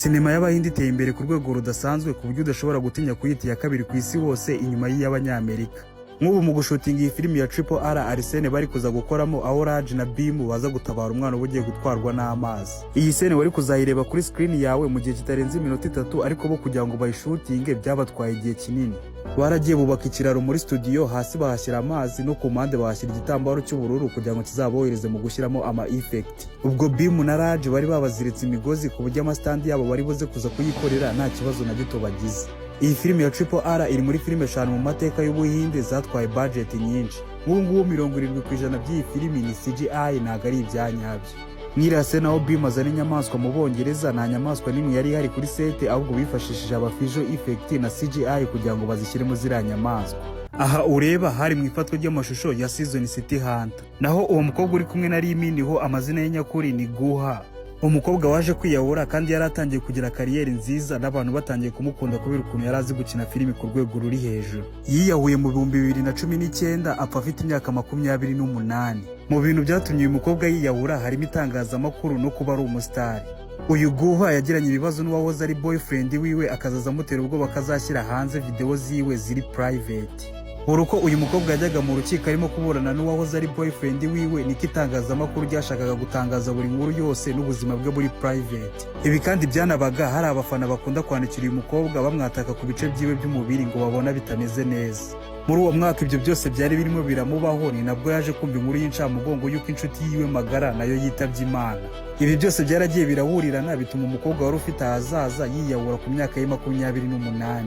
Sinema y'Abahinde iteye imbere ku rwego rudasanzwe, ku buryo udashobora gutinya kuyita iya kabiri ku isi hose inyuma y'iy'Abanyamerika. Nk'ubu mu gushutinga iyi filimi ya Triple R, hari scene bari kuza gukoramo aho Raj na Bhim baza gutabara umwana uba ugiye gutwarwa n'amazi. Iyi scene wari kuzayireba kuri screen yawe mu gihe kitarenze iminota 3, ariko bo kugira ngo bayishutinge byabatwaye igihe kinini. Baragiye bubaka ikiraro muri studio, hasi bahashyira amazi, no ku mpande bahashyira igitambaro cy'ubururu kugira ngo kizabohereze mu gushyiramo ama effect. Ubwo Bhim na Raj bari babaziritse imigozi ku buryo ama stunt yabo bari buze kuza kuyikorera nta kibazo na gito bagize. Iyi filime ya Triple R iri muri filime eshanu mu mateka y'Ubuhinde zatwaye budget nyinshi. Nk'ubu ngubu 70% by'iyi filimi ni CGI, ntabwo ari ibya nyabyo. Nk'iriya scene aho Bhim azana inyamaswa mu Bongereza, nta nyamaswa n'imwe yari ihari kuri set, ahubwo bifashishije aba visual effect na CGI kugira ngo bazishyiremo ziriya nyamaswa. Aha ureba hari mu ifatwa ry'amashusho ya season City Hunter. Naho uwo mukobwa uri kumwe na Lee Min Ho, amazina ye nyakuri ni Guha, umukobwa waje kwiyahura kandi yari atangiye kugira career nziza n'abantu batangiye kumukunda kubera ukuntu yari azi gukina filimi ku rwego ruri hejuru. Yiyahuye mu 2019, apfa afite imyaka 28. Mu bintu byatumye uyu mukobwa yiyahura harimo itangazamakuru no kuba ari umusitari. Uyu Guha yagiranye ibibazo n'uwahoze ari boyfriend wiwe, akazaza amutera ubwoba akazashyira hanze video ziwe ziri private. Buri uko uyu mukobwa yajyaga mu rukiko arimo kuburana n'uwahoze ari boyfriend wiwe, niko itangazamakuru ryashakaga gutangaza buri nkuru yose n'ubuzima bwe buri private. Ibi kandi byanabaga hari abafana bakunda kwandikira uyu mukobwa bamwataka ku bice byiwe by'umubiri ngo babona bitameze neza. Muri uwo mwaka ibyo byose byari birimo biramubaho, ni nabwo yaje kumva inkuru y'incamugongo y'uko inshuti yiwe magara nayo yitabye Imana. Ibi byose byaragiye birahurirana, bituma umukobwa wari ufite ahazaza yiyahura ku myaka ye 28.